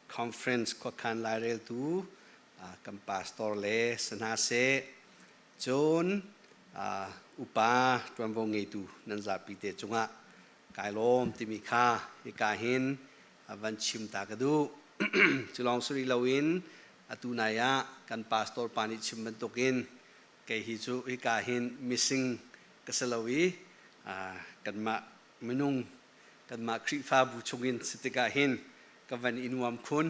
Conference khuakhan laireltu kan pastor le si hna seh, cun upa ṭuanvo ngeitu nan zapi te cungah kai lawm timi kha hika hin van chim ta ka duh. Cu lawng si rih loin atu nai ah kan pastor pa nih chim bantukin kei hi cu hika hin mising ka si lo i kanmah minung kanmah Khrihfabu chungin si tikah hin ka van i nuam khun.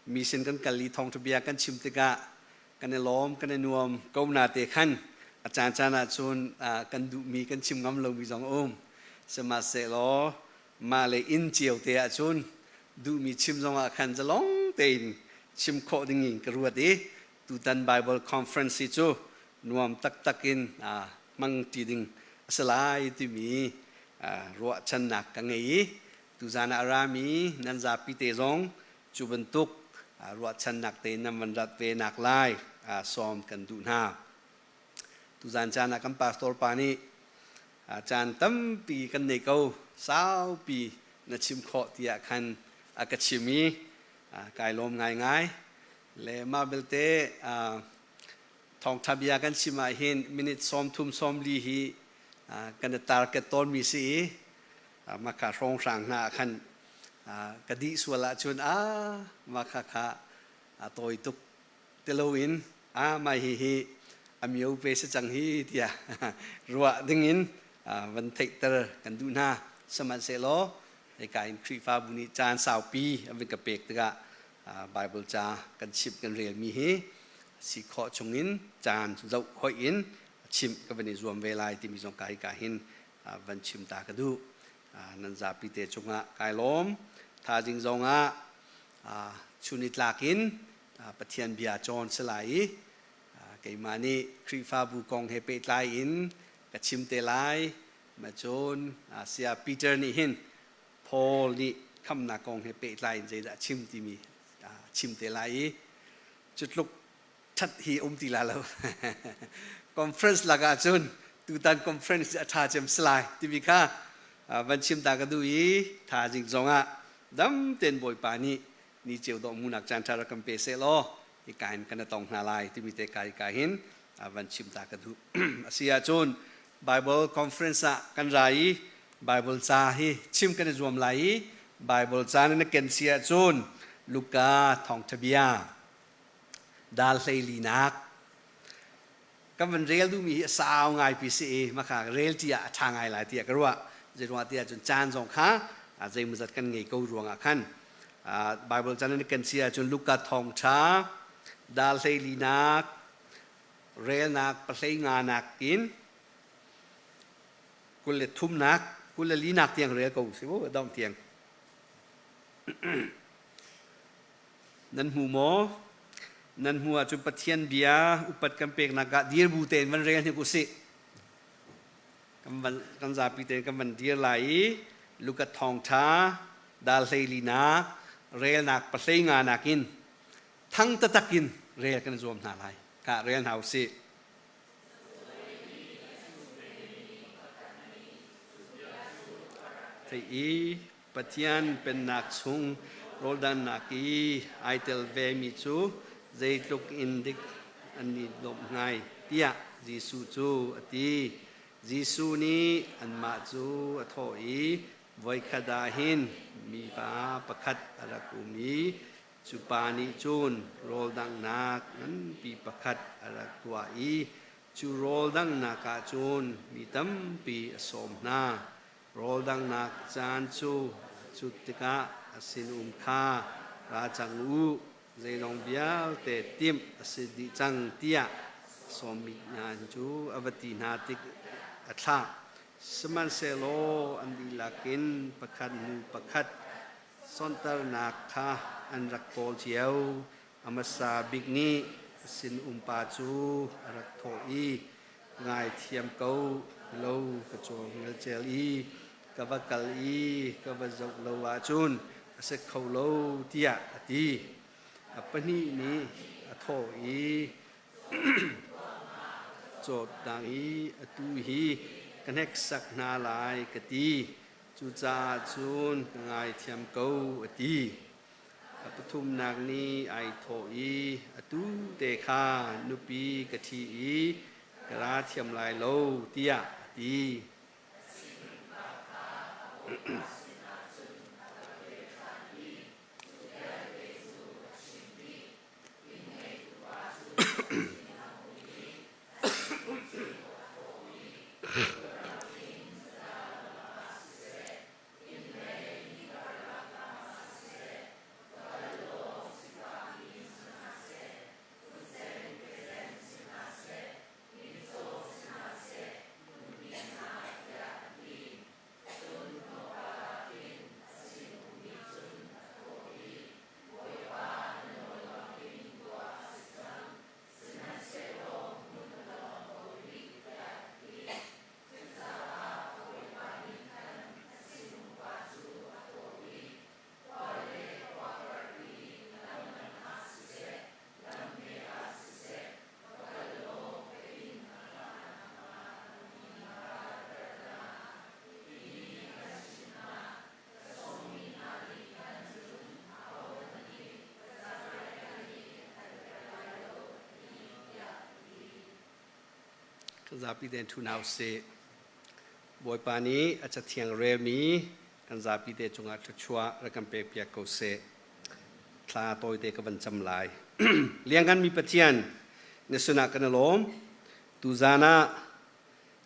Mi sin kan kal i thawngṭha bia kan chim tikah kan i lawm, kan i nuam ko na te khan a caan caan ah cun kan duhmi kan chim ngam lomi zong a um. Sihmanhsehlaw mah le inn cio te ah cun duhmi chim zong ah khan zalong tein chim khawh ding in ka ruat i tutan Bible conference hi cu nuam taktak in hmang ṭi ding a si lai timi ruahchannak ka ngei i tuzan ah a rami nan zapi te zong cu bantuk ruahchannak te nan van rat ve nak lai sawm kan duh hna. Tuzan caan ah kan pastor pa nih caan tampi kan nei ko, saupi na chim khawh tiah khan a ka chim i kai lawm ngaingai. Le mah belte thawngṭha bia kan chim ah hin minute 30 40 hi kan i target tawnmi si i maka hrawnghrang hna ah khan ka dih sual ahcun a maka kha a tawi tuk ti loin a mah hi hi a mio pe si cang hi tiah ruah dingin van theihter kan duh hna. Sihmanhsehlaw hika in Khrihfabu nih caan saupi an van ka pek tikah Bible ca kan chimh kan relmi hi si khawh chungin caan zoh hoih in chimh ka van i zuam ve lai timi zong ka hika hin van chim ta ka duh. Nan zapi te cungah kai lawm. Thazing zongah chunitlak in Pathian bia cawn si lai i keimah nih Khrihfabu kong he pehtlai in ka chim te lai. Ma cun Saya Peter nih hin Paul nih khamnak kong he pehtlai in zeidah a chim timi chim te lai i cu tluk ṭhat hi um ti la lo. Conference lakah cun tutan conference a ṭha cem si lai timi kha van chim ta ka duh i thazing zongah dam tein Bawipa nih ni ceu dawh munak caan ṭha rak kan pe seh law hika hin kan tong hna lai timi te ka hika hin van chim ta ka duh. A si ahcun Bible conference ah kan ra i Bible ca hi chim kan i zuam lai i Bible ca na ken si ahcun Luka thawngṭha bia dal 14nak kan van rel duhmi hi a sau ngai pi si i maka rel ṭi ah a ṭha ngai lai tiah ka ruah. Zeiruangah tiah cun caan zong kha zeimawzat kan ngei ko ruangah khan Bible caan in kan si ahcun Luka thawngṭha dal 14nak relnak 15nak in 23nak 24nak tiang rel ko si mu dong tiang. Nan hmu maw? Nan hmu ahcun Pathian bia upat kan peknak ah dir bu tein van rel hnik usih. Kan zapi tein kan van dir lai i Luka thawngṭha dal 14nak relnak 15nak in thang taktak in rel kan zuam hna lai. Ka rel hna usih. Thei i Pathian Pennak chung rawldannak i ai tel vemi cu zeitluk in dik an i lawmh ngai tiah Jesuh cu a ti. Jesuh nih anmah cu a thawh i, Voikhat ah hin mipa pakhat a rak um i cu pa nih cun rawldanghnak nganpi pakhat a rak tuah i cu rawldanghnak ah cun mi tampi a sawm hna. Rawldanghnak caan cu cut tikah a sinum kha ra cang u, zeilong vialte timh a si dih cang tiah sawmmi hna cu a va ti hna tik a thlah. Sihmanhsehlaw an dihlak in pakhat hnu pakhat sonhtarnak kha an rak kawl cio. A hmasa bik nih a sinum pa cu a rak thawh i, Ngaithiam ko lo ka cawng ngelcel i ka va kal i ka va zoh lo ahcun a si kho lo tiah a ti. A pahnih nih a thawh i cawtnak i atu hi ka hneksak hna lai ka ti. Cucaah cun ka ngaithiam ko a ti. pathumnak nih ai thawh i atu te kha nupi ka ṭhi i ka ra thiam lai lo tiah a ti. Kan zapi tein ṭhu hna usih. Bawipa nih a cathiang relmi kan zapi te cungah thluachuah rak kan pekpiak ko seh. Thla tawite ka van cam lai. Liannganmi Pathian, na sinah kan i lawm. Tuzan ah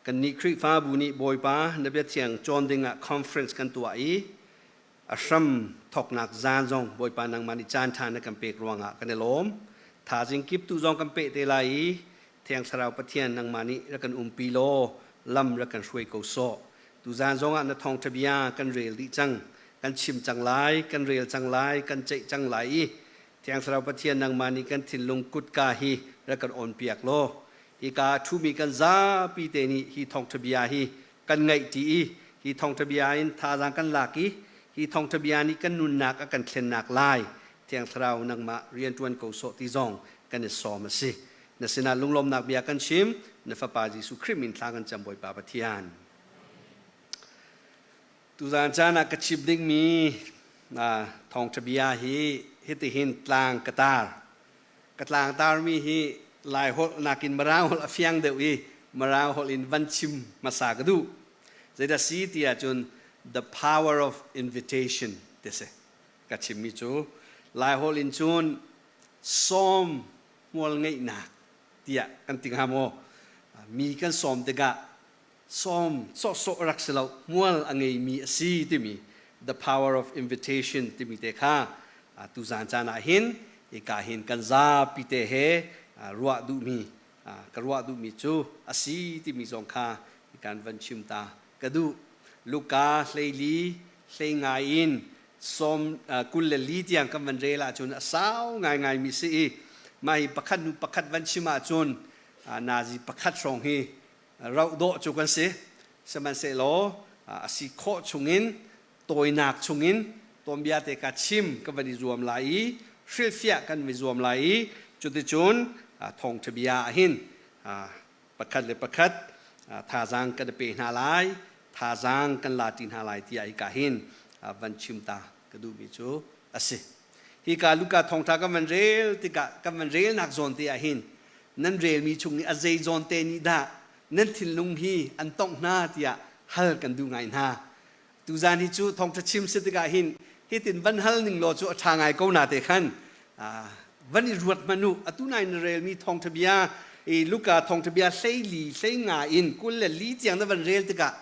kannih Khrihfabu nih Bawipa na biathiang cawn dingah conference kan tuah i a hram thawknak zan zong Bawipa nangmah nih caan ṭha na kan pek ruangah kan i lawm. Thazing kip tu zong kan peh te lai i Thiang Thlarau Pathian nangmah nih rak kan umpi law lam rak kan hruai ko sawh. Tuzan zongah na thawngṭha bia kan rel dih cang, kan chim cang lai, kan rel cang lai, kan ceih cang lai i Thiang Thlarau Pathian nangmah nih kan thinlung kutka hi rak kan awnpiak law hika a ṭhumi kan zapi te nih hi thawngṭha bia hi kan ngaihṭi i hi thawngṭha bia in thazaang kan lak i hi thawngṭha bia nih kan nunnak a kan thlennak lai Thiang Thlarau nangmah rianṭuan ko sawh ti zong kan i sawm a si. Na sinah lunglawmnak bia kan chim, na Fapa Jesuh Khrih min thla kan cam Bawipa Pathian. Tuzaan caan ah ka chim dingmi thawngṭha bia hi hitihin tlang ka tar. Ka tlang tarmi hi Lai holh nakin Mirang holh a fiang deuh i Mirang holh in van chim hmasa ka duh. Zeidah si ti ahcun the power of invitation ti si. Ka chimmi cu Lai holh in cun sawm hmual ngeihnak tiah kan ti hnga maw? Mi kan sawm tikah sawm sawhsawh rak si lo hmual a ngeimi a si timi the power of invitation timi te kha tuzaan caan ah hin hika hin kan zapi te he ruah duhmi ka ruah duhmi cu a si timi zong kha kan van chim ta ka duh. Luka 12 hlei in sawm 24 tiang kan van rel ahcun a sau ngaingaimi si i mah hi pakhat hnu pakhat van chim ahcun nazi pakhat hrawng hi rauh dawh cu kan si. Sihmanhsehlaw a si khawh chungin tawinak chungin tuanbia te ka chim kan van i zuam lai i hrilhfiah kan i zuam lai i cuticun thawngṭha bia ah hin pakhat le pakhat thazaang kan i pe hna lai, thazaang kan la ṭi hna lai tiah hika hin van chim ta ka duhmi cu a si. Hika Luka thawngṭha kan van rel tikah kan van relnak zawn te ah hin nan relmi chung i a zei zawn te nih dah nan thinlung hi an tongh hna tiah hal kan duh ngai hna. Tuzaan hi cu thawngṭha chim si tikah hin hitin van hal ning law cu a ṭha ngai ko na te khan van i ruat hmanh u. Atu nai na relmi thawngṭha bia i Luka thawngṭha bia 14 hleinga in 24 tiang na van rel tikah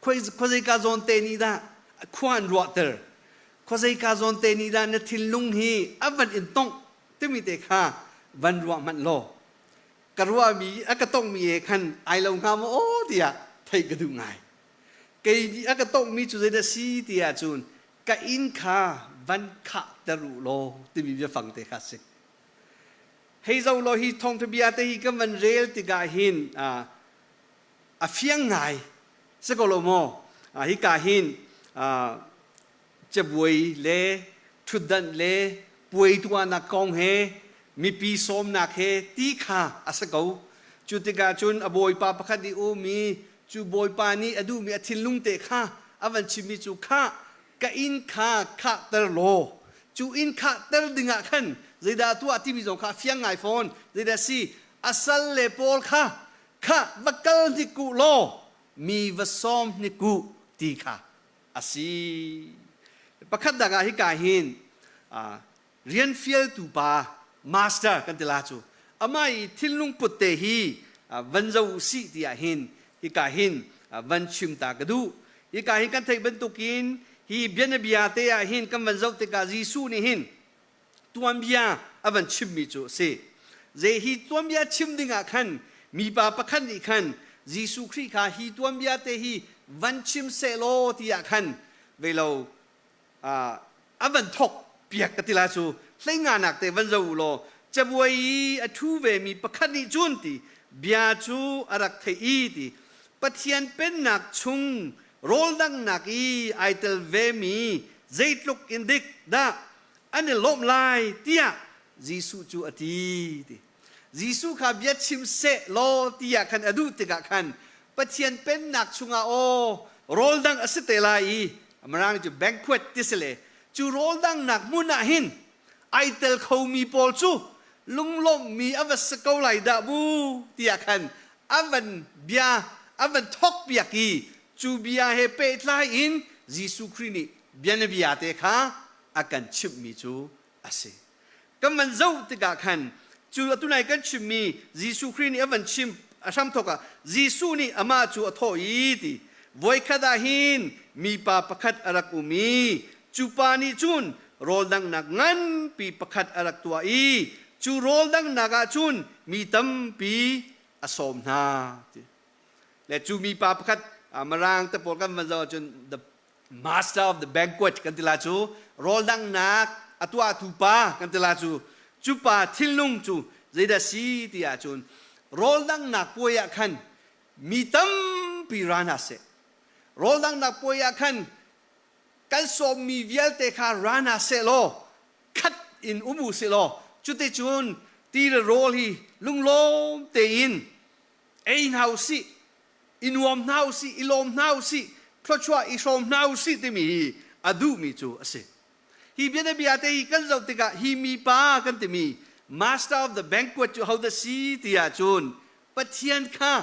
khuazeika zawn te nih dah khua an ruahter khuazeika zawn te nih dah na thinlung hi a van in tongh timi te kha van ruah hmanh law ka ruahmi a ka tongmi he khan ai lo hnga maw aw tiah theih ka duh ngai. Kei nih a ka tonghmi cu zeidah si ti ahcun ka inn kha van khahter u law timi biafang te kha a si. Hei zoh law hi thawngṭha bia te hi kan van rel tikah hin a fiang ngai si ko lo maw? Hika hin cabuai le ṭhutdanh le puai tuahnak kong he mipi sawmnak he ti kha a si ko. Cu tikah cun a bawipa pakhat nih um i cu bawipa nih a duhmi a thinlung te kha a van chimmi cu khah ka inn kha khahter law. Cu inn khahter dingah khan zeidah tuah timi zong kha a fiang ngai fawn. Zeidah si a sal le pawl kha kha va kal hnik u law mi va sawm hnik u ti kha a si. Pakhat dang ah hika hin rian fialtu pa master kan ti la cu amah i thinlung put te hi van zo u sih ti ah hin hika hin van chim ta ka duh. Hika hin kan theih bantukin hi bianabia te ah hin kan van zoh tikah Jesuh nih hin tuanbia a van chimmi cu a si. Zei hi tuanbia chim dingah khan mipa pakhat nih khan Jesuh Khrih kha hi tuanbia te hi van chim sehlaw tiah khan vei lo a van thok piak ka ti la cu hleinganak te van zo u law cabuai i a ṭhu vemi pakhat nih cun ti bia cu a rak theih i ti Pathian pennak chung rawldanghnak i ai tel vemi zeitluk in dik dah an i lawmh lai tiah Jesuh cu a ti ti Jesuh kha bia chim seh law tiah khan a duh tikah khan Pathian pennak chungah aw rawl dang a si te lai i Mirang cu banquet ti si le cu rawl dangnak hmun ah hin ai tel khomi pawl cu lunglawmhmi a va si ko lai dah bu tiah khan a van bia a van thok piak i cu bia he pehtlai in Jesuh Khrih nih bianabia te kha a kan chimhmi cu a si. Kan van zoh tikah khan cu atu nai kan chimmi Jesuh Khrih nih a van chim a hramthawk ah Jesuh nih amah cu a thawh i ti voikhat ah hin mipa pakhat a rak um i cu pa nih cun rawl danghnak nganpi pakhat a rak tuah i cu rawl danghnak ah cun mi tampi a sawm hna ti le cu mipa pakhat Mirang te pawl kan van zoh ahcun the master of the banquet kan ti la cu rawldanghnak a tuahtu pa kan ti la cu cu pa thinlung cu zeidah si ti ahcun rawldanghnak puai ah khan mi tampi ra hna seh, rawldanghnak puai ah khan kan sawmmi vialte kha ra hna seh law khat in um u sih law cuticun ti le rawl hi lunglawm tein ei hna u sih, i nuam hna u sih, i lawm hna u sih, thluachuah i hrawm hna u sih timi hi a duhmi cu a si. Hi bianabia te hi kan zoh tikah hi mipa kan timi master of the banquet cu hodah si ti ahcun Pathian kha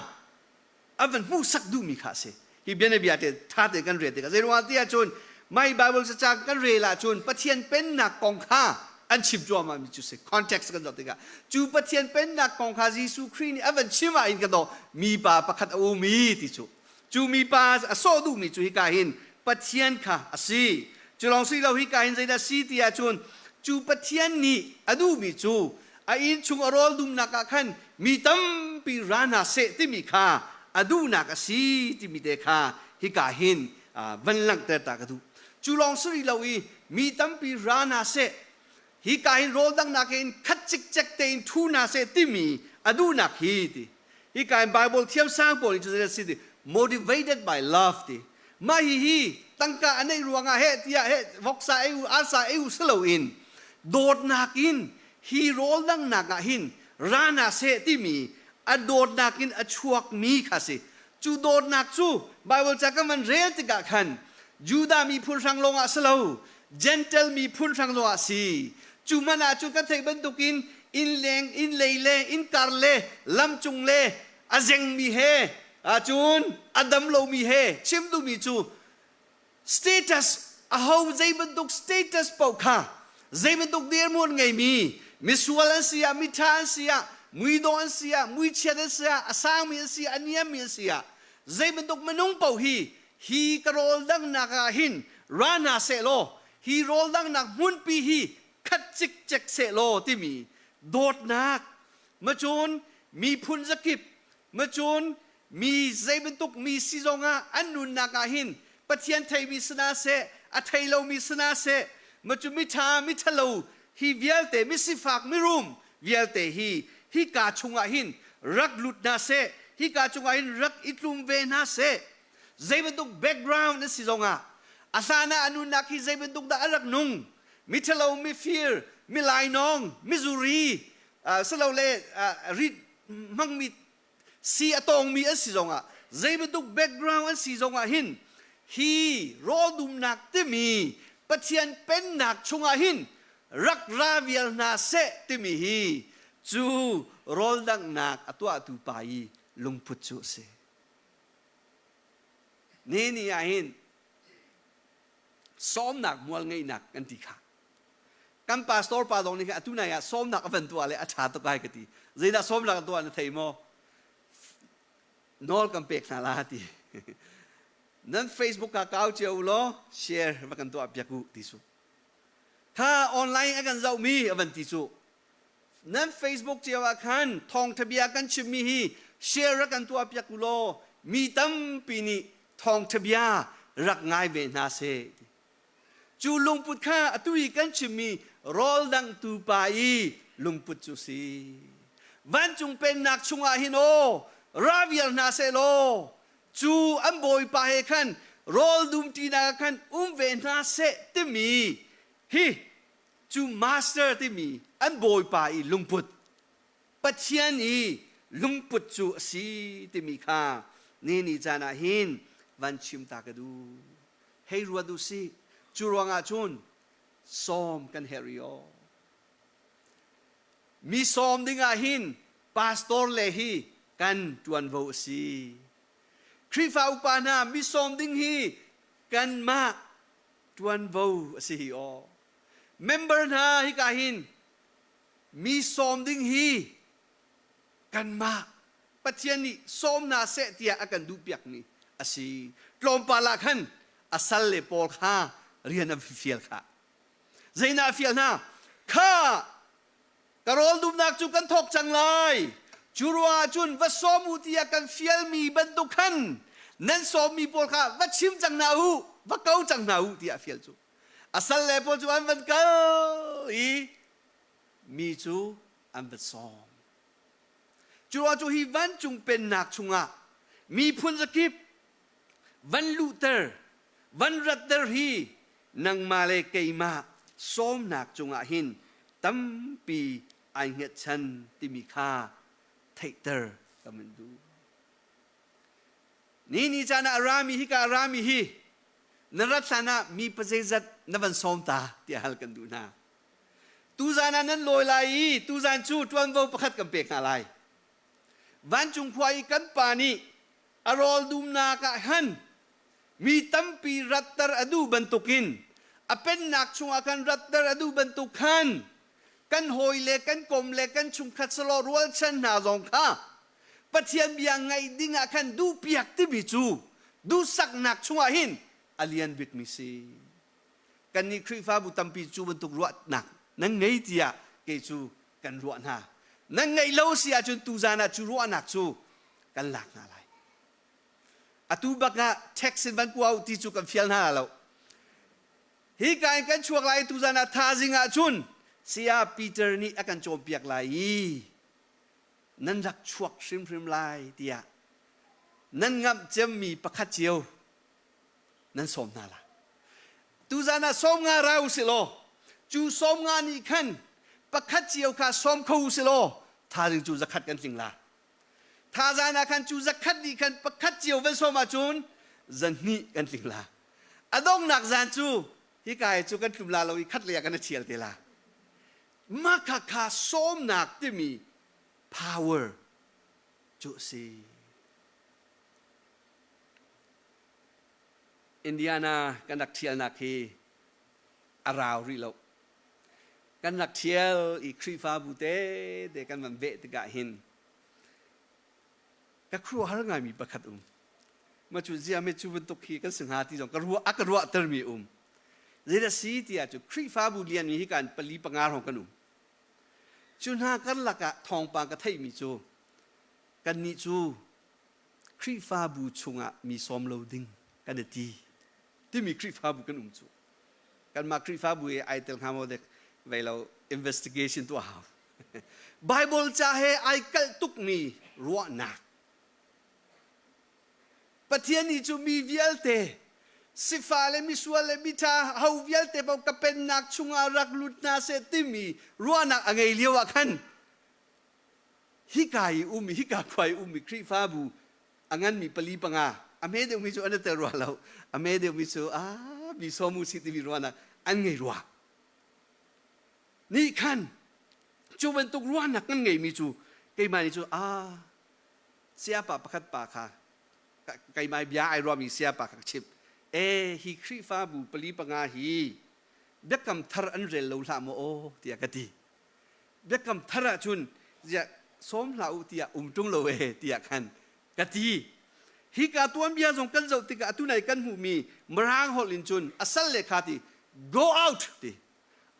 a van hmuhsak duhmi kha a si. Hi bianabia te ṭha tein kan rel tikah zeiruangah ti ahcun mai Bible cacang kan rel ahcun Pathian pennak kong kha an chim cuahmah mi cu si. Context kan zoh tikah cu Pathian pennak kong kha Jesuh Khrih nih a van chim ah in kan daw mipa pakhat a um i ti cu cu mipa a sawh duhmi cu hika hin Pathian kha a si. Cu lawng si lo, hika hin zeidah si ti ahcun cu Pathian nih a duhmi cu a inn chung a rawl dumnak ah khan mi tampi ra hna seh timi kha a duhnak a si timi te kha hika hin van langhter ta ka duh. Cu lawng si rih lo i mi tampi ra hna seh, hika hin rawl dangnak in khat cikcek tein ṭhu hna seh timi a duhnak hi ti hika in Bible thiamsang pawl nih cu zeidah si ti motivated by love ti. Mah hihi tangka a neih ruangah heh tiah heh voksa ei u, arsa ei u si loin dawtnak in hi rawl dangnak ah hin ra hna seh timi a dawtnak in a chuakmi kha si. Cu dawtnak cu Bible ca kan van rel tikah khan Judah miphun hrang lawngah si lo, Gentle miphun hrang lawngah si. Cu hmanh ah cun kan theih bantukin innleng, innlei le innkar le lamcung le a zengmi he ahcun a dam lomi he chim duhmi cu status aho zei bantuk status paoh kha, zei bantuk dirhmun ngeimi misual an si ah, miṭha an si ah, muidawh an si ah, muichiat an si ah, a sangmi an si ah, a niammi an si ah, zei bantuk minung paoh hi hi ka rawl danghnak ah hin ra hna seh law hi rawl danghnak hmunpi hi khat cikcek seh law timi dawtnak macun miphun zakip macun mi zei bantuk mi si zongah an nunnak ah hin Pathian theimi si hna seh, a thei lomi si hna seh, macu miṭha miṭhalo hi vialte, misifak mirum vialte hi hika chungah hin rak lut hna seh, hika chungah hin rak i tlum ve hna seh. Zei bantuk background an si zongah a hlan ah a nunnak hi zei bantuk dah a rak nung, miṭhalo, mifir, milainawng, mizuri, silole rit hmangmi si a tawngmi an si zongah, zei bantuk background an si zongah hin hi rawldumnak timi Pathian pennak chungah hin. rak ra vial hna seh timi hi cu rawldanghnak a tuahtu pa i lungput cu a si. Ni ni ah hin sawmnak mual ngeihnak kan ti kha. Kan pastor pa zong nih khan atu nai ah sawmnak a van tuah le a ṭha tuk ai ka ti. Zeidah sawmnak a tuah na thei maw? Nawl kan pek hna la ti. Nan Facebook ah kau cio u law share va kan tuah piak u ti su. Kha online a kan zohmi a van ti cu. Nan Facebook cio ah khan thawngṭha bia kan chimmi hi share rak kan tuah piak u law mi tampi nih thawngṭha bia rak ngai ve hna seh. Cu lungput kha atu i kan chimmi rawl dangtu pa i lungput cu si. Vancung pennak chungah hin aw ra vial hna seh law cu an bawipa he khan rawl dumṭinak ah khan um ve hna seh timi hi cu master timi an bawipa i lungput Pathian i lungput cu a si timi kha ni ni caan ah hin van chim ta ka duh. Hei ruat u sih, cu ruangah cun sawm kan herh i aw. Mi sawm dingah hin pastor le hi kan ṭuanvo a si. Khrihfa upa hna mi sawm ding hi kanmah ṭuanvo a si hi aw. Member hna hika hin mi sawm ding hi kanmah Pathian nih sawm hna seh tiah a kan duhpiakmi a si. Tlawmpal ah khan a sal le pawl kha rian an fial kha. Zeidah a fial hna? Kha ka rawl dumnak cu kan thawk cang lai. Cu ruangah cun va sawm u tiah kan fialmi bantuk khan nan sawmmi pawl kha va chim cang hna u, va ko cang hna u tiah a fial cu. A sal le pawl cu an van kal i mi cu an va sawm. Cu cu hi vancung pennak chungah miphun zakip van luhter, van ratter hi nangmah le keimah sawmnak cungah hin tampi ai hngatchan timi kha theihter ka min duh. Ni ni caan ah a rami hi ka rami hi na rat hlan ah mi pazeizat na van sawm ta tiah hal kan duh hna. Tuzan ah nan lawi lai i tuzan cu ṭuanvo pakhat kan pek hna lai. Vancung khua i kan pa nih a rawl dumnak ah khan mi tampi ratter a duh bantukin a pennak chungah khan ratter a duh bantuk khan kan hawi le kan kom le kan chungkhat selaw rualchan hna zong kha Pathian bia ngaih ding ah khan duhpiak timi cu duhsaknak chungah hin a lian bikmi si. Kannih Khrihfabu tampi cu bantuk ruahnak nan ngei tiah kei cu kan ruah hna. Nan ngeih lo si ahcun tuzan ah cu ruahnak cu kan lak hna lai. Atu bak ah text in van kua u ti cu kan fial hna lo. Hi ka in kan chuak lai tuzan ah thazing ah cun Saya Peter nih a kan cawnpiak lai i nan rak chuak hrimhrim lai tiah nan ngamh cemmi pakhat cio nan sawm hna lai. Tuzan ah sawm nga ra u si law cu sawm nga nih khan pakhat cio kha sawm kho u si law thazing cu zakhat kan tling la. Thazan ah khan cu zakhat nih khan pakhat cio van sawm ahcun zan hnih kan tling la. A donghnak zan cu hika hi cu kan tlum la lo i khat lei ah kan i ṭhial te la. Mah khakha sawmnak timi power cu a si. Indiana kan rak ṭhialnak hi a rau rih lo. Kan rak ṭhial i Khrihfabu tete kan van veh tikah hin ka khuaruahhar ngaimi pakhat um. Ma cu ziame cu bantuk hi kan si hnga ti zong ka ruah a ka ruahtermi um. Zeidah si tiah cu Khrihfabu lianmi hi kan pali panga hrawng kan um. Cu hna karlak ah thawngpang ka theihmi cu kannih cu Khrihfabu chungah mi sawm lo ding kan i ti timi Khrihfabu kan um cu. Kanmah Khrihfabu i ai tel hnga maw dek vei lo investigation tuah hau. Bible ca he ai kalh tukmi ruahnak. Pathian nih cu mi vialte sifa le misual le miṭha ho vialte paoh ka pennak chungah rak lut hna seh timi ruahnak a ngei lio ah khan hika i um hika khua i ummi Khrihfabu a nganmi pali panga a hme deuhmi cu an i tel rua lo a hme deuhmi cu a mi sawm u si timi ruahnak an ngei rua. Nih khan cu bantuk ruahnak kan ngeimi cu keimah nih cu a sayapa pakhat pa kha keimah bia ai ruahmi sayapa kha ka chimh. E hi Khrihfabu pali panga hi biakam thar an rel lo hlah maw aw tiah ka ti. Biakam thar ahcun ziah sawm hlah u tiah um ṭung lo e tiah khan ka ti. Hika tuanbia zong kan zoh tikah atu nai kan hmuhmi Mirang holh in cun a sal le kha ti go out ti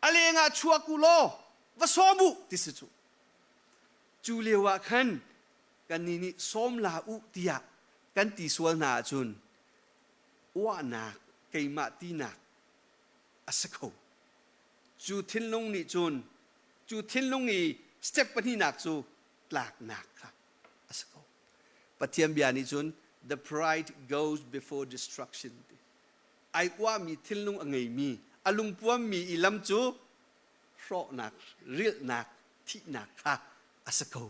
a lengah chuak u law va sawm u ti si cu. Cu lio ah khan kannih nih sawm la u tiah kan ti sual hna ahcun uahnak keimah tinak a si kho. Cu thinlung nih cun cu thinlung i step pahnihnak cu tlaknak kha a si ko. Pathian bia nih cun the pride goes before destruction ti. Ai uahmi thinlung a ngeimi, a lungpuammi i lam cu hrawhnak, rilhnak, thihnak kha a si ko.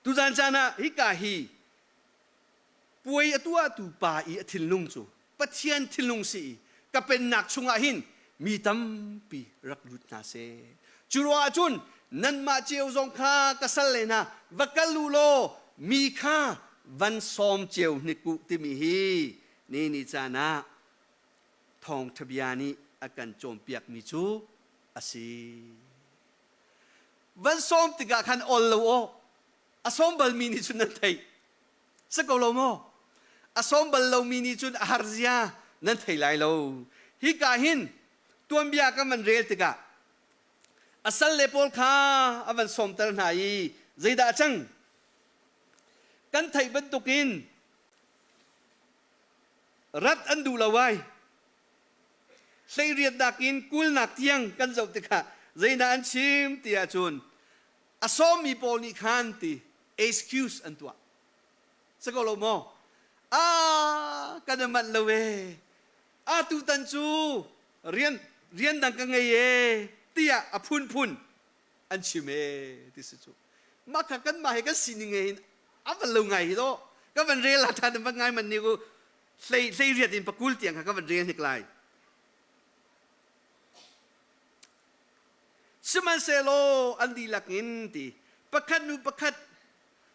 Tuzan caan ah hika hi puai a tuahtu pa i a thinlung cu Pathian thinlung si i ka pennak chungah hin mi tampi rak lut hna seh. Cu ruangah cun nanmah cio zong kha ka sal le hna va kal u law mi kha van sawm cio hnik u timi hi ni ni caan ah thawngṭha bia nih a kan cawnpiakmi cu a si. Van sawm tikah khan ol lo aw a sawm balmi nih cun nan theih. Si ko lo maw? A sawm bal lomi nih cun a har zia nan thei lai lo. Hika hin tuanbia kan van rel tikah a salle pawl kha a van sawmter hna i zeidah a cang? Kan theih bantukin rat an duh lo ai. Hleiriatnak in kulnak tiang kan zoh tikah zeidah an chim ti ahcun a sawmmi pawl nih khan ti excuse an tuah si ko lo maw a kan i manh lo e a tutan cu rian rian dang ka ngei e tiah a phunphun an chim e ti si cu mah kha kan mah he kan sining he hin a van lo ngai hi do ka van rel la than van ngai man ni ku hlei hlei riat in pakul tiang kha ka van rel hnik lai Sihmanhsehlaw an dihlak in ti pakhat hnu pakhat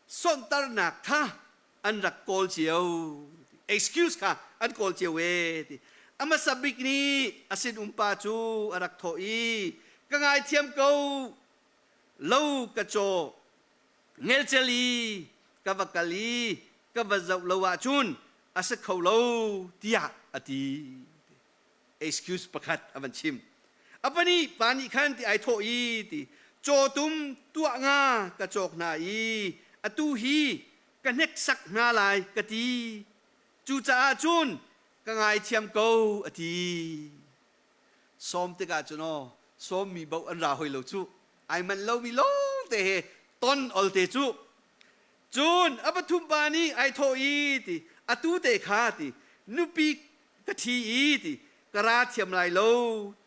sonhtarnak kha an rak kawl cio. Excuse kha an kawl cio ee ti. A hmasa bik nih a sinum pa cu a rak thawh i ka ngaithiam ko lo ka caw ngelcel i ka va kal i ka va zoh lo ahcun a si kho lo tiah a ti. Excuse pakhat a van chim. A pahnih pa nih khan ti ai thawh i ti cawtum tuah nga ka cawk hna i atu hi ka hneksak hna lai ka ti. Cucaah cun ka ngaithiam ko a ti. Sawm tikah cun aw sawmmi boh an ra hoi lo cu. Ai manh lomi lawng te he ton ol te cu. Cun a pathum pa nih ai thawh i ti atu te kha ti nupi ka ṭhi i ti ka ra thiam lai lo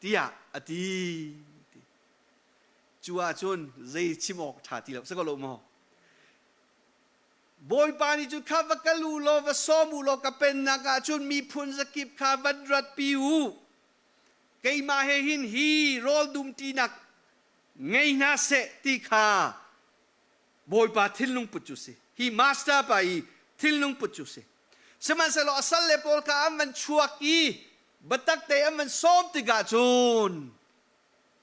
tiah a ti. Cu ahcun zei chim awk ṭha ti lo si ko lo maw? Bawipa nih cun kha va kal u law va sawm u law ka pennak ah cun miphun zakip kha van ratpi u. Keimah he hin hi rawl dumṭinak ngei hna seh ti kha Bawipa thinlung put cu si. Hi master pa i thinlung put cu si. Sihmanhsehlaw a salle pawl kha an van chuak i biatak te an van sawm tikah cun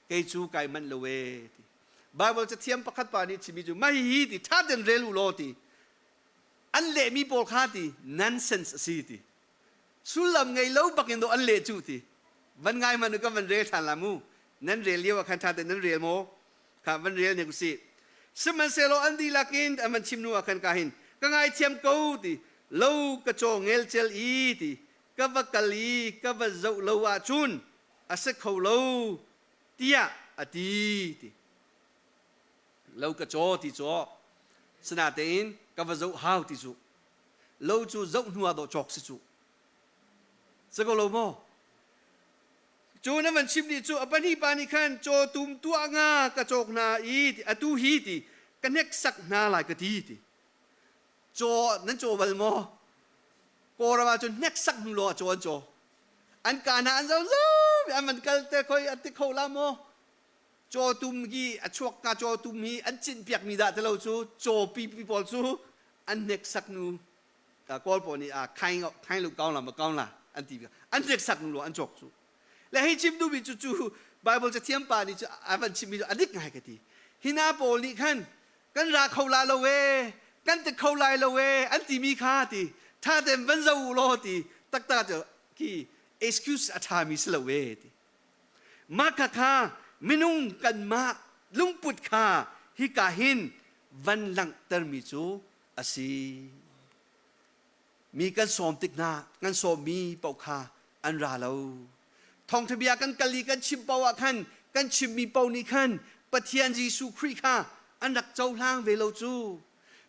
kei cu kai manh lo ee ti. Bible cathiam pakhat pa nih chimmi cu mah hihi ti ṭha tein rel u law ti. An lehmi pawl kha ti nonsense a si ti. Sullam ngei lo bak in dawh an leh cu ti. Van ngai hmanh u kan van rel ṭhan la mu. Nan rel lio ah khan ṭha tein nan rel maw? Kha van rel nek usih. Sihmanhsehlaw an dihlak in an van chim hnu ah khan ka hin ka ngaithiam ko ti lo ka caw ngelcel i ti ka va kal i ka va zoh lo ahcun a si kho lo tiah a ti ti lo ka caw ti caw sinatein ka va zoh hau ti cu lo cu zoh hnu ah dawh cawk si cu si ko lo maw Cu na van chim dih cu a pahnih pa nih khan cawtum tuah nga ka cawk hna i atu hi ti ka hneksak hna lai ka ti ti. Caw nan caw bal maw? Kawlram ah cun hneksak hnu lawng ah caw an caw. An ka hna an zo zo an van kal te khoi an ti kho la maw? Cawtum hi a chuak ka cawtum hi an cinhpiakmi dah ti lo cu cawpi pi pawl cu an hneksak nu Kawl pawl nih khaing khaing lu kaung la ma kaung la an ti an hneksak nu lo an cawk cu. Le hi chim duhmi cu cu Bible cathiam pa nih cu a van chimmi cu a dik ngai ka ti. Hina pawl nih khan kan ra kho la lo e kan ti kho lai lo e an timi kha ti tha tein van zo u law ti taktak cu khi excuse a ṭhami si lo e ti. Mah kha kha minung kanmah lungput kha hika hin van langhtermi cu a si. Mi kan sawm tik hna kan sawmmi paoh kha an ra lo. Thawngṭha bia kan kal i kan chim paoh ah khan kan chimmi paoh nih khan Pathian Jesuh Khrih kha an rak cohlang ve lo cu.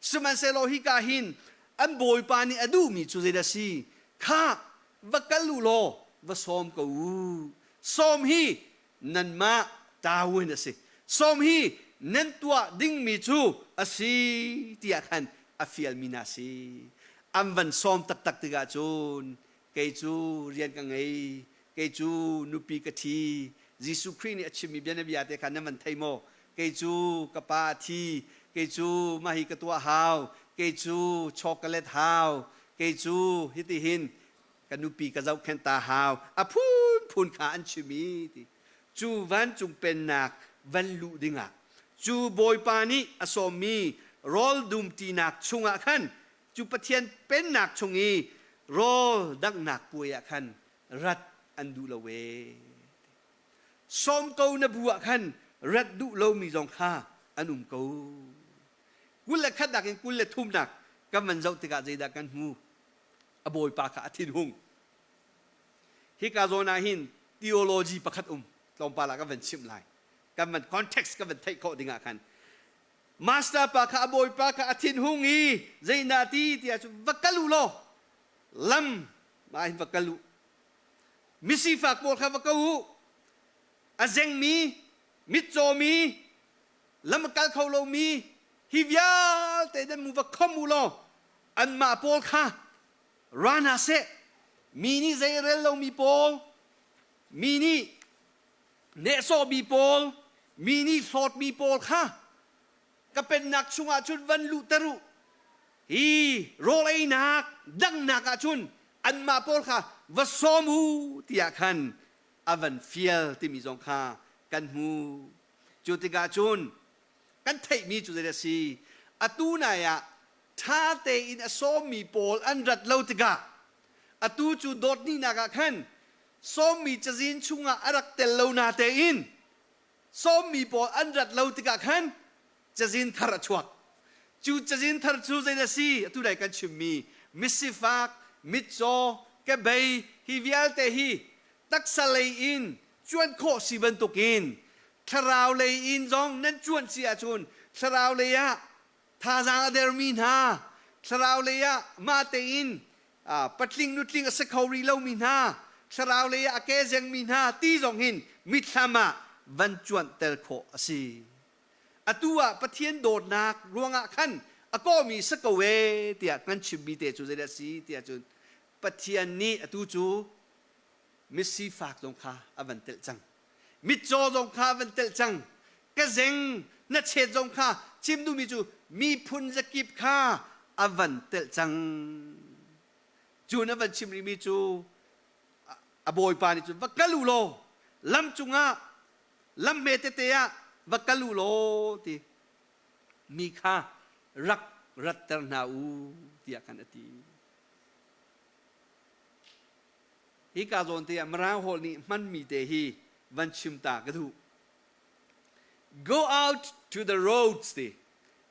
Sihmanhsehlaw hika hin an Bawipa nih a duhmi cu zeidah a si? Khah, va kal u law va sawm ko u. Sawm hi nanmah ṭawin a si. Sawm hi nan tuah dingmi cu a si tiah khan a fialmi hna si. An van sawm taktak tikah cun kei cu rian ka ngei, kei cu nupi ka ṭhi. Jesuh Khrih nih a chimmi bianabia te kha nan van thei maw? Kei cu ka pa a thi, kei cu mah hi ka tuah hau, kei cu chocolate hau, kei cu hitihin ka nupi ka zohkhenh ta hau. A phunphun kha an chim i ti. Cu vancung pennak van luh dingah cu Bawipa nih a sawmmi rawl dumṭinak chungah khan cu Pathian pennak chung i rawl danghnak puai ah khan rat an duh lo ee. Sawm ko na bu ah khan rat duh lomi zong kha an um ko. 21 nak in 23 nak kan van zoh tikah zeidah kan hmu? A bawipa kha a thinhung. Hika zawn ah hin theology pakhat um tlawmpal ah kan van chimh lai. Kan van context kan van theih khawh dingah khan master pa kha a bawipa kha a thinhung i zeidah ti tiah cu va kal u law lam mah hin va kal u misifak pawl kha va ko u a zengmi mitcawmi lam a kal kho lomi hi vialte nan mu va khom u law anmah pawl kha ra hna seh mi nih zei rel lomi pawl mi nih nehsawhmi pawl mi nih hlawtmi pawl kha ka pennak chungah cun van luhter u hi rawl einak danghnak ah cun anmah pawl kha va sawm u tiah khan a van fial timi zong kha kan hmu cu tikah cun kan theihmi cu zei a si atu nai ah ṭha tein a sawmmi pawl an rat lo tikah atu cu dawtnihnak ah khan sawmmi cazin chungah a rak tel lo na tein sawmmi pawl an rat lo tikah khan cazin thar a chuak. Cu cazin thar cu zei a si? Atu dai kan chimmi misifak, mitcaw, kebei hi vialte hi taksa lei in cuan khawh si bantukin thlarau lei in zong nan cuan si ahcun thlarau lei ah thazaang a dermi hna thlarau lei ah mah tein patling nutling a si kho rih lomi hna thlarau lei ah a ke zengmi hna ti zong hin mitthlam ah van cuanhter khawh a si. Atu ah Pathian dawtnak ruangah khan a kawhmi si ko ee tiah kan chimmi te cu zeidah a si tiah cun Pathian nih atu cu misifak zong kha a van telh cang. Mitcaw zong kha a van telh cang. Ka zeng na chet zong kha chim duhmi cu miphun zakip kha a van telh cang. Cu na van chim rihmi cu a bawipa nih cun va kal u law lam cungah lam hme tete ah va kal u law ti mi kha rak ratter hna u tiah khan a ti. Hika zawn te ah Mirang holh nih hmanmi te hi van chim ta ka duh. Go out to the roads ti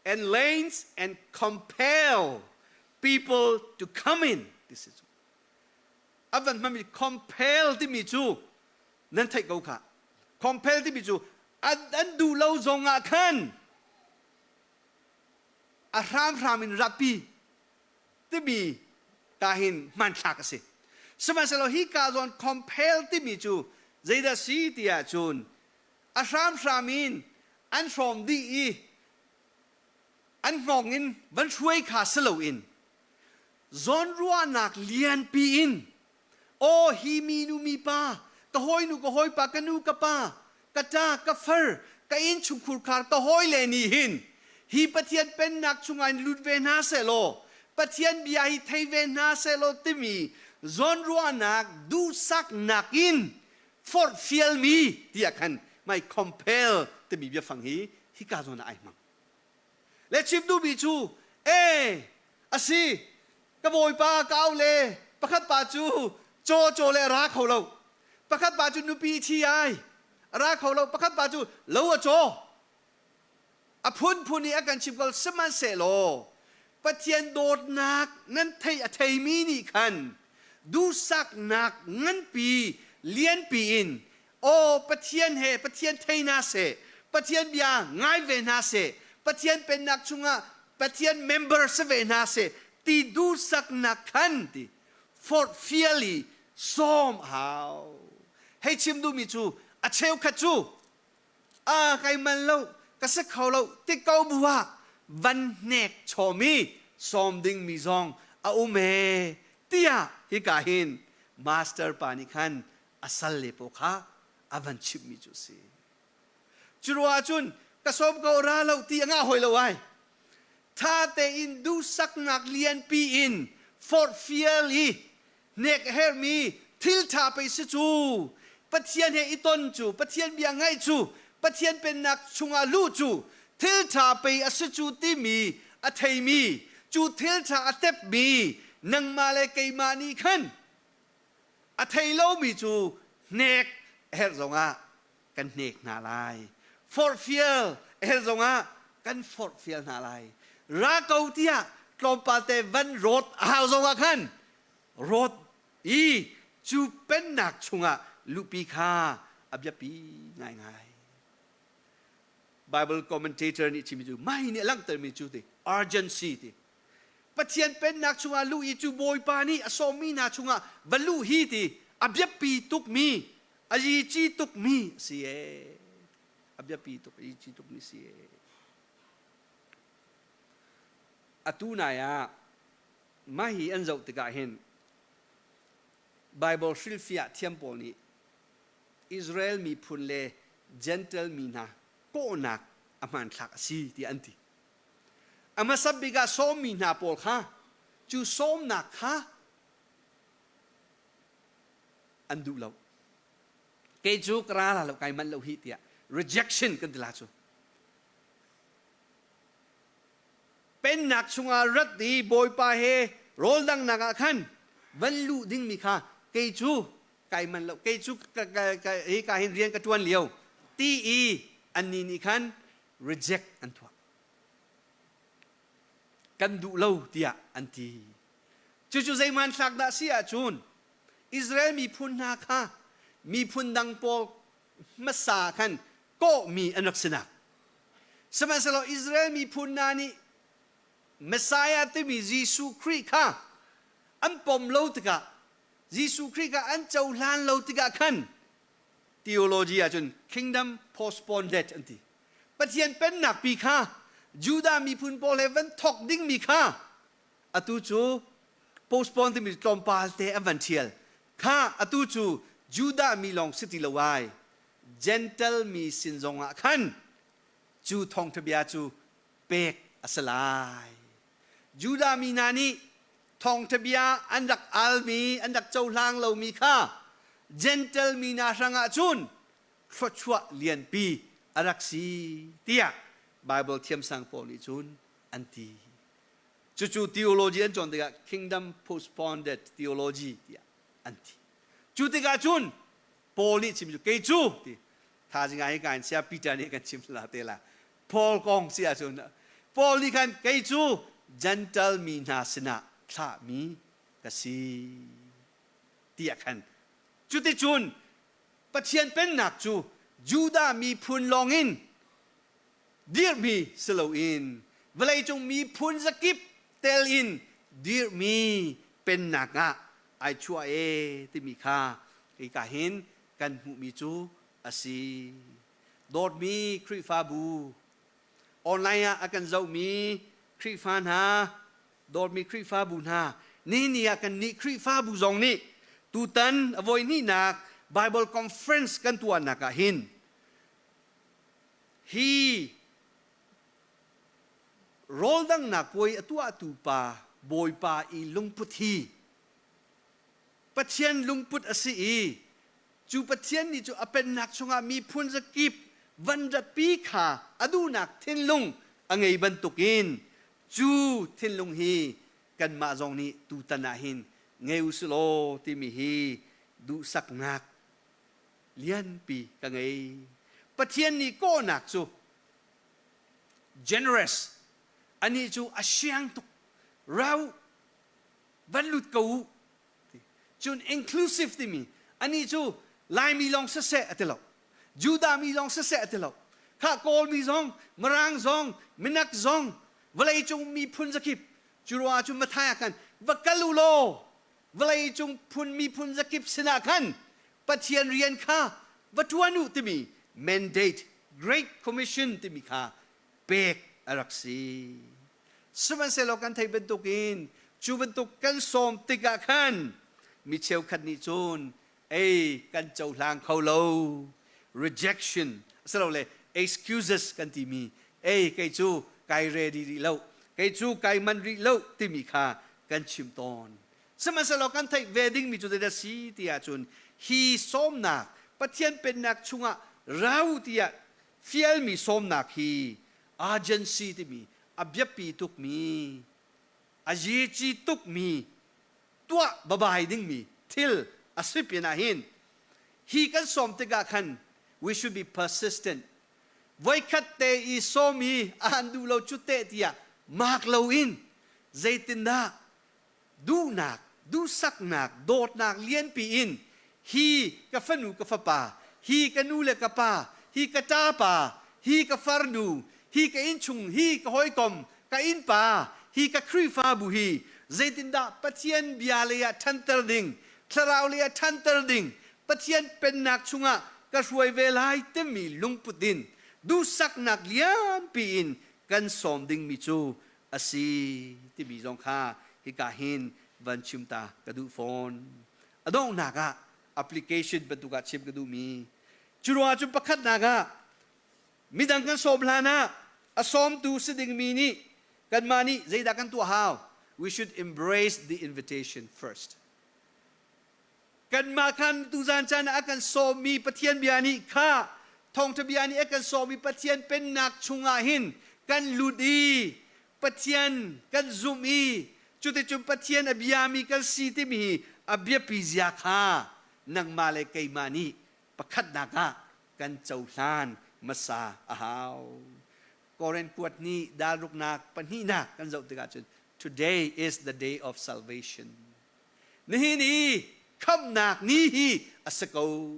and lanes and compel people to come in ti si cu. A van hmanmi compel timi cu nan theih ko kha. Compel timi cu an, an duh lo zong ah khan a hramhram in ratpi timi ka hin hmanthlak a si. Sihmanhsehlaw hi ka zawn compel timi cu zeidah si ti ahcun a hramhram in an hrawm dih i an hngawng in van hruai kha si loin zawnruahnak lianpi in aw hi mi nu mi pa ka hawinu ka hawipa ka nu ka pa ka ṭa ka far ka. Ka innchungkhur khar ka hawile nih hin hi Pathian pennak chungah in lut ve hna sehlaw, Pathian bia hi thei ve hna sehlaw timi zawnruahnak duhsaknak in forhfialmi tiah khan mai compel timi biafang hi hika zawn ah ai hmang. Le chim duhmi cu e asi ka bawipa ka au le pakhat pa cu caw caw le a ra kho lo, pakhat pa cu nupi thi ai a ra kho lo, pakhat pa cu lo a caw, a phunphun i a kan chim ko. Sihmanhsehlaw Pathian dawtnak nan thei a theimi nih khan duhsaknak nganpi lianpi in aw Pathian he Pathian thei hna seh, Pathian bia ngai ve hna seh, Pathian pennak chungah Pathian member si ve hna seh ti duhsaknak khan ti forhfial i sawm hau. Hei chim duhmi cu a cheukhat cu a kai man lo, ka si kho lo ti ko bu ah van hnek chawm i sawm dingmi zong a um e tiah hika hin master pa nih khan a sal le paw kha a van chimhmi cu a si. Curuah cun ka sawm ko ra lo ti a ngah hoi lo ai. Tha tein duhsaknak lianpi in forhfial i hnek a herhmi thil ṭha pei si cu, Pathian he i ton cu, Pathian bia ngaih cu, Pathian pennak chungah luh cu thil ṭha pei a si cu timi a theimi, cu thil ṭha a tepmi nangmah le keimah nih khan a thei lomi cu hnek a herh zongah kan hnek hna lai, forhfial a herh zongah kan forhfial hna lai, ra ko tiah tlawmpal te van rawt a hau zongah khan rawt i cu pennak chungah luhpi kha a biapi ngaingai. Bible commentator nih chimmi cu mah hi nih a langhtermi cu ti urgency ti Pathian pennak chungah luh i cu Bawipa nih a sawmmi hna chungah va luh hi ti a biapi tukmi, a yici tukmi a si ee. A biapi tuk, a yici tukmi si ee. Atu nai ah mah hi an zoh tikah hin Bible hrilhfiah thiam pawl nih Israel miphun le Gentile mi hna kawhnak a hmanthlak a si tiah an ti. A hmasa bik ah sawmmi hna pawl kha cu sawmnak kha an duh lo. Kei cu ka ra la lo, kai manh lo hi tiah rejection kan ti la cu. Pennak chungah rat i Bawipa he rawl dangnak ah khan van luh dingmi kha kei cu kai manh lo, kei cu hi ka hin rian ka ṭuan lio ti i annih nih khan reject an tuah, kan duh lo tiah an ti. Cucu zei hmanthlak dah si ahcun Israel miphun hna kha miphun dang pawl hmasa khan kawhmi an rak sinak. Sihmanhsehlaw Israel miphun hna nih Messiah timi Jesuh Khrih kha an pom lo tikah, Jesuh Khrih kha an cohlan lo tikah khan theology ahcun kingdom postponed an ti. Pathian pennak pi kha Judah miphun pawl he van thawk dingmi kha atu cu postpone timi tlawmpal te an van ṭhial kha. Atu cu Judah mi lawng si ti lo ai, Gentle mi sin zongah khan cu thawngṭha bia cu pek a si lai. Judah mi hna nih thawngṭha bia an rak almi, an rak cohlang lomi kha Gentle mi hna hrangah cun thluachuah lianpi a rak si tiah Bible thiamsang pawl nih cun an ti. Cucu theology an cawn tikah kingdom postponed theology tiah an ti. Cu tikah cun Paul nih chim cu kei cu ti thaizing ah hi ka in sia Peter nih kan chim la te la. Paul kong si ahcun Paul nih khan kei cu Gentile mi hna sinah thlahmi ka si tiah khan. Cuticun Pathian pennak cu Judah miphun lawngin dirhmi si loin vawleicung miphun zakip tel in dirhmi pennak ah ai chuah e timi kha hika hin kan hmuhmi cu a si. Dawtmi Khrihfabu, online ah a kan zohmi Khrihfa hna, dawtmi Khrihfabu hna, nihin ah kannih Khrihfabu zong nih tutan a voihnihnak Bible Conference kan tuahnak ah hin Hi rawldanghnak puai a tuahtu pa Bawipa i lungput hi Pathian lungput a si i cu Pathian nih cu a pennak chungah miphun zakip van ratpi kha a duhnak thinlung a ngei bantukin cu thinlung hi kanmah zong nih tutan ah hin ngei u sih law timi hi duhsaknak lianpi ka ngei. Pathian nih kawhnak cu generous anih cu a siang tuk rau van lut ko u cun inclusive timi anih cu Laimi lawng siseh a ti lo Judah mi lawng siseh a ti lo kha Kawlmi zong Mirang zong Minak zong vawleicung miphun zakip cu ruangah cun Matthai ah khan va kal u law vawleicung phun miphun zakip sinah khan Pathian rian kha va ṭuan u timi mandate Great Commission timi kha pek a rak si. Sihmanhsehlaw kan theih bantukin cu bantuk kan sawm tikah khan mi cheukhat nih cun ei kan cohlang kho lo rejection asilole excuses kan timi ei kei cu kai ready rih lo kei cu kai man rih lo timi kha kan chim tawn. Sihmanhsehlaw kan theih ve dingmi cu zeidah si ti ahcun hi sawmnak Pathian pennak chungah rau tiah fialmi sawmnak hi urgency timi a biapi tukmi a yici tukmi tuah babai dingmi thil a si pinah hin hi kan sawm tikah khan we should be persistent. Voikhat te i sawm i a han duh lo cu teh tiah mak loin zeitindah duhnak, duhsaknak, dawtnak lianpi in hi ka fanu ka fapa, hi ka nu le ka pa, hi ka ṭapa, hi ka farnu, hi ka innchung, hi ka hawikom, ka innpa, hi ka Khrihfabu hi zeitindah Pathian bia lei ah ṭhanter ding, thlarau lei ah ṭhanter ding, Pathian pennak chungah ka hruai ve lai timi lungput in duhsaknak lianpi in kan sawm dingmi cu a si timi zong kha hika hin van chim ta ka duh fawn. A donghnak ah application bantuk ah chim ka duhmi cu ruangah cun pakhatnak ah midang kan sawm hlan ah a sawmtu si dingmi nih kanmah nih zeidah kan tuah hau? We should embrace the invitation first. Kanmah khan tuzan caan ah a kan sawmmi Pathian bia nih kha thawngṭha bia nih a kan sawmmi Pathian pennak chungah hin kan lut i Pathian kan zumh i cuticun Pathian a biami kan si timi hi a biapi zia kha nangmah le keimah nih pakhatnak ah kan cohlan hmasa a hau. Korin kuat nih dal ruknak pahnihnak kan zoh tikah cun today is the day of salvation. Nihin i khamhnak ni hi a si ko.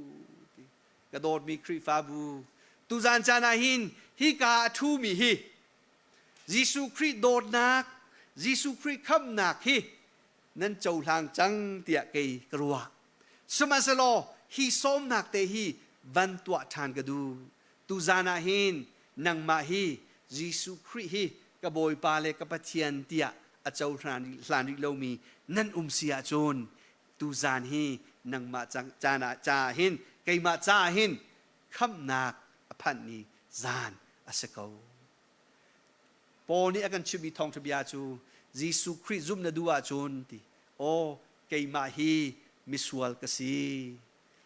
Ka dawtmi Khrihfabu, tuzan caan ah hin hika a ṭhumi hi Jesuh Khrih dawtnak, Jesuh Khrih khamhnak hi nan cohlang cang tiah kei ka ruah. Sihmanhsehlaw hi sawmnak te hi van tuah ṭhan ka duh. Tuzan ah hin nangmah hi Jesuh Khrih hi ka Bawipa le ka Pathian tiah a cohlan hlan rih lomi nan um si ahcun tuzan hi nangmah caan ah caah hin keimah caah hin khamhnak a phanhmi zan a si ko. Paul nih a kan chimhmi thawngṭha bia cu Jesuh Khrih zumh na duh ahcun ti aw keimah hi misual ka si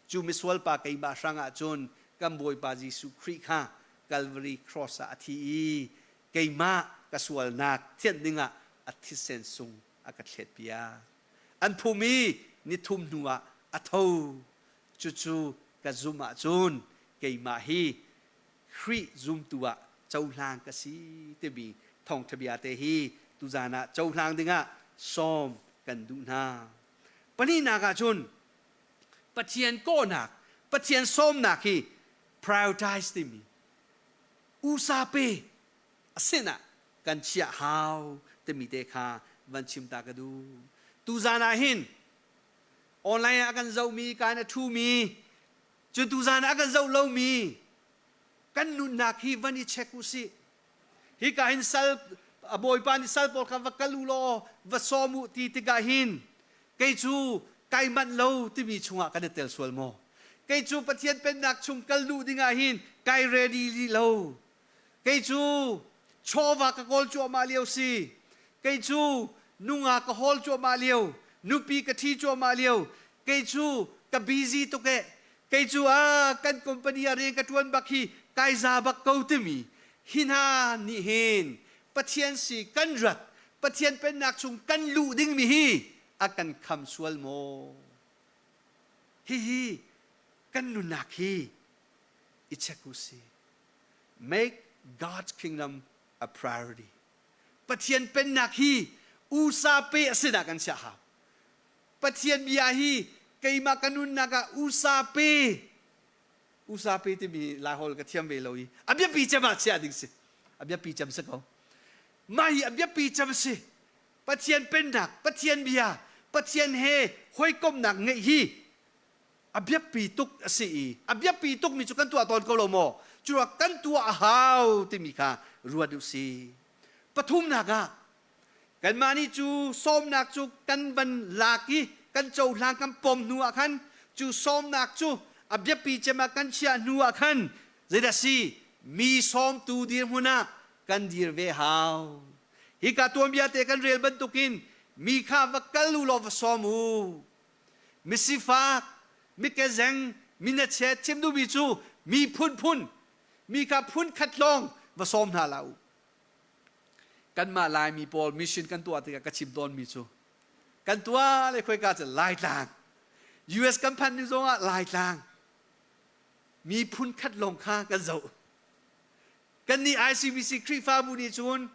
Cu misual pa keimah hrangah cun kan Bawipa Jesuh Khrih kha Calvary cross ah a thi i keimah ka sualnak thianh dingah a thisen sung a ka thletpiak. An phum i nithum hnuah a tho. Cucu ka zumh ahcun keimah hi Khrih zumtu ah cohlang ka si timi thawngṭha bia te hi tuzaan ah cohlang dingah sawm kan duh hna. Pahnihnak ah cun Pathian kawhnak, Pathian sawmnak hi prioritize timi usape a sinah kan chiah hau timi te kha van chim ta ka duh. Tuzan ah hin online ah kan zohmi, kan a ṭhumi, cu tuzan ah kan zoh lomi kan nunnak hi van i check u sih. Hika hin sal a bawipa nih sal pawl kha va kal u law va sawm u ti tikah hin kei cu kai manh lo timi chungah kan i tel sual maw? Kei cu Pathian pennak chung kal duh dingah hin kai ready rih lo. Kei cu chawva ka kawl cuahmah lio si. Kei cu nungak ka hawl cuahmah lio, nupi ka ṭhi cuahmah lio. Kei cu ka busy tuk eh. Kei cu ah kan company ah rian ka ṭuan bak hi kai za bak ko timi hi hna nih hin Pathian si kan rat, Pathian pennak chung kan luh dingmi hi a kan kham sual maw? Hihi kan nunnak hi i check u si. Make God's kingdom a priority. Pathian pennak hi usa pe a si dah kan chiah hau. Pathian bia hi keimah ka nunnak ah usa pe usa pe timi Laiholh ka thiam ve lo i a biapi cem ah chiah ding si. A biapi cem si ko. Mah hi a biapi cem si. Pathian pennak, Pathian bia, Pathian he hawikomhnak ngeih hi a biapi tuk a si i a biapi tukmi cu kan tuah tawn ko lo maw? Cu kan tuah a hau timi kha ruat u si. Pathumnak ah kanmah nih cu sawmnak cu kan van lak i kan cohlang kan pom hnu ah khan cu sawmnak cu a biapi cem ah kan chiah hnu ah khan zeidah si mi sawmtu dirhmun ah kan dir ve hau. Hika tuanbia te kan rel bantukin mi kha va kal u law va sawm u. Misifak, mikezeng, minachiat chim duhmi cu mi phunphun, mi kha phun khat lawng va sawm hna hlah u. Kanmah Laimi pawl mission kan tuah tikah ka chim tawnmi cu kan tuah le khoika cu Laitlang. US kan phanh ni zongah Laitlang. Mi phun khat lawng kha kan zoh. Kannih ICBC Khrihfabu nih cun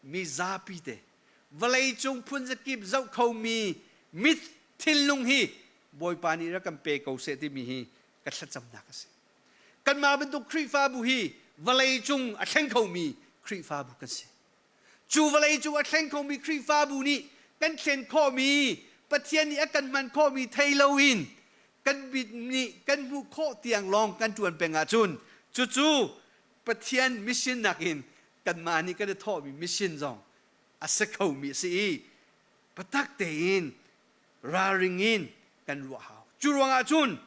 mi zapi te vawleicung phunzakip zoh khomi mit thinlung hi Bawipa nih rak kan pe ko seh timi hi ka thlacamnak a si. Kanmah bantuk Khrihfabu hi vawleicung a thleng khomi Khrihfabu kan si. Cu vawleicung a thleng khomi Khrihfabu nih kan thlen khawhmi Pathian nih a kan hman khawhmi thei loin kan mit nih kan hmuh khawh tiang lawng kan ṭuan peng ahcun cucu Pathian mission nakin kanmah nih kan i thawhmi mission zong a si khomi a si i biatak tein ralring in kan ruah hau. Cu ruangah cun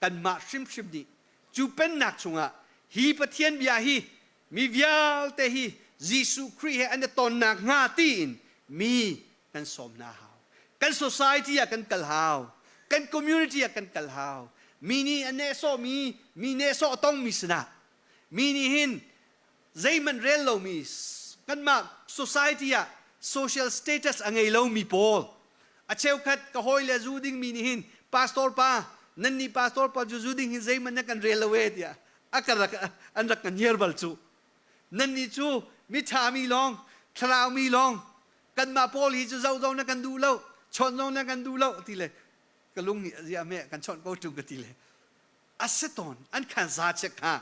kanmah hrimhrim nih cu pennak chungah hi Pathian bia hi mi vialte hi Jesuh Khrih he an i tonnak hnga tiin mi kan sawm hna hau. Kan society ah kan kal hau. Kan community ah kan kal hau. Mi nih a nehsawhmi, mi nehsawh a tongmi sinah mi nih hin zeihmanh rel lomi kanmah society ah social status a ngei lomi pawl a cheukhat ka hawi le zu dingmi nih hin pastor pa nan nih pastor pa cu zu ding hin zeihmanh na kan rel lo e tiah a ka rak an rak kan ngiar bal cu nan nih cu mi ṭha mi lawng thlarau mi lawng kanmah pawl hi cu zoh zong na kan duh lo chawnh zong na kan duh lo ti le ka lung nih zia me kan chawnh ko ṭung ka ti le a si tawn an khan za che kha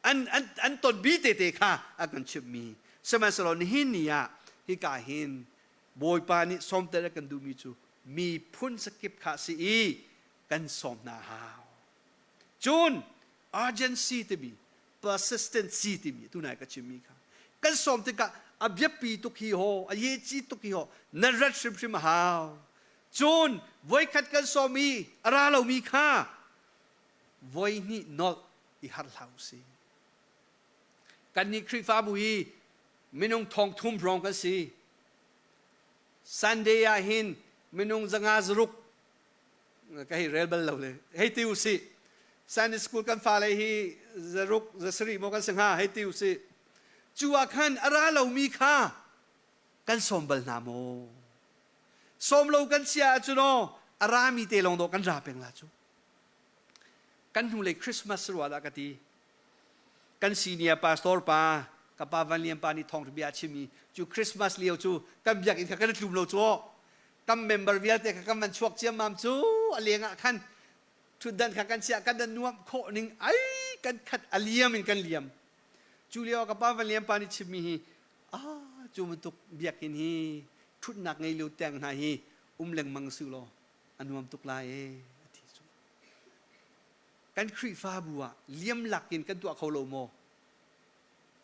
an an an ton bi te te kha a kan chimhmi sihmanhsehlaw nihin ni ah hika hin Bawipa nih sawmter a kan duhmi cu mi phun sakip kha si i kan sawm hna hau cun urgency timi persistency timi tunai ka chimmi kha kan sawm tikah a biapi tuk hi ho a ye ci tuk hi ho na rat hrimhrim a hau cun voikhat kan sawm i a ra lomi kha voi hnih nolh i harh hlah u si kannih Khrihfabu hi minung thong thum hrawng kan si Sunday ah hin minung zanga zaruk ka hei rel bal lo le hei ti u sih Sunday school kan fale hi zaruk zasarih maw kan si hnga hei ti u sih cu ah khan a ra lomi kha kan sawm bal hna maw sawm lo kan sia ahcun aw a rami te lawng dawh kan ra peng la cu kan hnulei Christmas ruah dah ka ti kan senior pastor pa ka pa Van Lian pa nih thawngtha bia a chim i cu Christmas lio cu kan biakinn kha kan i tlum lo cu kan member vialte kha kan van chuak ciammam cu a leng ah khan thutdan kha kan chiah kan nuam khawh ning ai kan khat a liam in kan liam cu lio ka pa Van Lian pa nih chimmi hi ah cu bantuk biakinn hi thutnak ngei lo teng hna hi um lengmang su law a nuam tuk lai e a ti cu kan Khrihfabu ah liam lak in kan tuah kho lo maw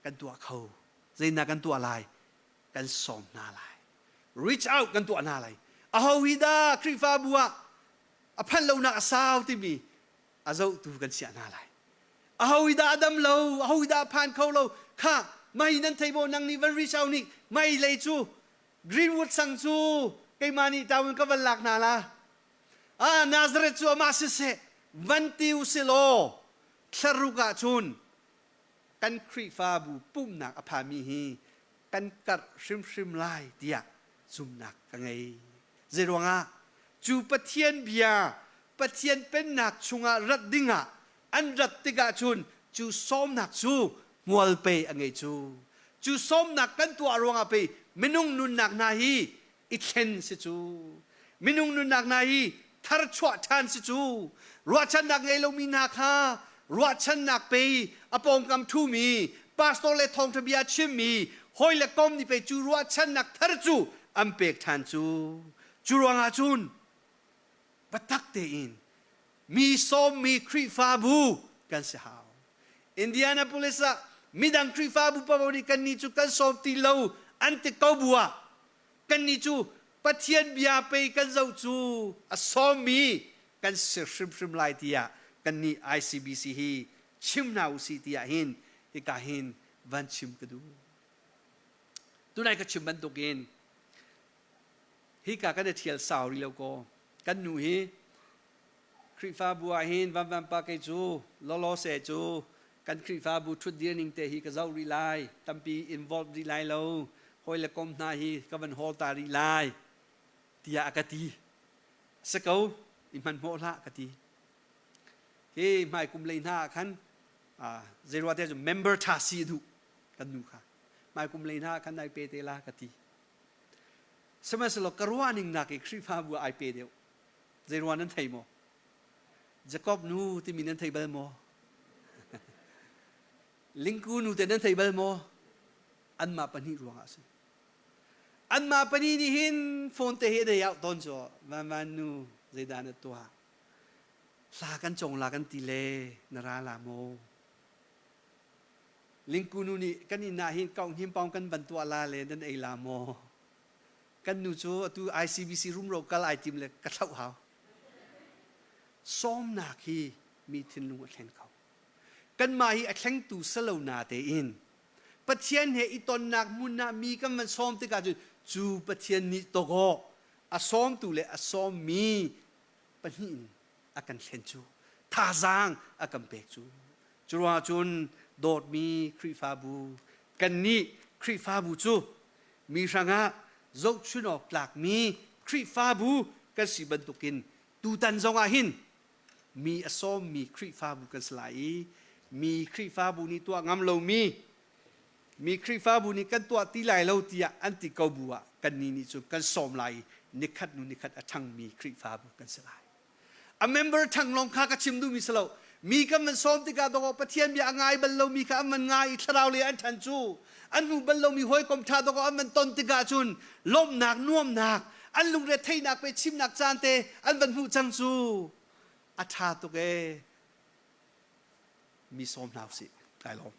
kan tuah kho zeinak kan tuah lai kan sawm hna lai reach out kan tuah hna lai aho hi dah Khrihfabu ah a phanh lonak a sau timi a zohtu kan chiah hna lai aho hi dah a dam lo aho hi dah a phan kho lo Kha mei nan thei maw nang nih van reach out nih mei lei cu Greenwood sang cu keimah nih town ka van lak hna la. Ah Nazareth cu amah siseh van ti u si law thlaruk ah cun kan Khrihfabu pumhnak a phami hi kan karh hrimhrim lai tiah zumhnak ka ngei. Zeiruangah cu Pathian bia Pathian pennak chungah rat dingah an rat tikah cun cu sawmnak cu hmual pei a ngei cu. Cu sawmnak kan tuah ruangah pei minung nunnak hna hi i thlen si cu. Minung nunnak hna hi tharchuah ṭhan si cu. Ruahchannak ngei lomi hna kha ruahchannak pei a pawngkam ṭhumi pastor le thawngṭha bia chimmi hawi le kom nih pei cu ruahchannak thar cu an pek ṭhan cu. Cu ruangah cun biatak tein mi sawmmi Khrihfabu kan si hau. Indianapolis ah midang Khrihfabu paoh nih kannih cu kan sawm ti lo an ti ko bu ah kannih cu Pathian bia pei kan zoh cu a sawmmi kan si hrimhrim lai tiah kannih ICBC hi chim hna usih tiah hin hika hin van chim ka duh. Tunai ka chim bantukin hika kan i ṭhial sau rih lo kaw kan nu hi Khrihfabu ah hin vanvan pa kei cu lawlaw se cu kan Khrihfabu ṭhutdir ning te hi ka zoh rih lai tampi involve rih lai lo hawi le kom hna hi ka van hawl ta rih lai tiah a ka ti si ko i hmanhmawh hlah ka ti hi hmai kum lei hna ah khan zeirua te cu member ṭha si duh kan nu kha hmai kum lei hna ah khan ai pe te la ka ti Sihmanhsehlaw ka ruahning nak i Khrihfabu ah ai pe deuh. Zei ruang nan thei maw? Jacob nu timi nan thei bal maw? Lingku nu te nan thei bal maw? Anmah pahnih ruangah a si. Anmah pahnih nih hin phone te hi an ei out tawn cu van van nu zeidah na tuah? Hla kan cong la kan ti le na ra la maw? Lingku nu nih kan inn ah hin kauhnim pawng kan van tuah la le nan ei la maw? Kan nu cu atu ICBC rumro kal ai tim le ka thlauh hau. Sawmnak hi mi thinlung a thlen kho. Kanmah hi a thlengtu salo na tein Pathian he i tonnak hmun ah mi kan van sawm tikah cun cu Pathian nih tawkaw a sawmtu le a sawmmi pahnih in a kan thlen cu thazaang a kan pek cu cu ruangah cun dawtmi Khrihfabu kannih Khrihfabu cu mi hrangah zohchun awk tlakmi Khrihfabu kan si bantukin tutan zongah hin mi a sawmmi Khrihfabu kan si lai i mi Khrihfabu nih tuah ngam lomi mi Khrihfabu nih kan tuah ti lai lo tiah an ti ko bu ah kannih nih cun kan sawm lai i nikhat hnu nikhat a ṭhangmi Khrihfabu kan si lai. A member ṭhang lawng kha ka chim duhmi si lo. Mi kan van sawm tikah dawkaw Pathian bia a ngai bal lomi kha an van ngai i thlarau lei an ṭhan cu an hmu bal lomi hawikom ṭha dawkaw an van ton tikah cun lawmhnak nuamnak an lungre theihnak pe chimnak caan te an van hmuh cang cu a ṭha tuk ee mi sawm hna usih kai lawm.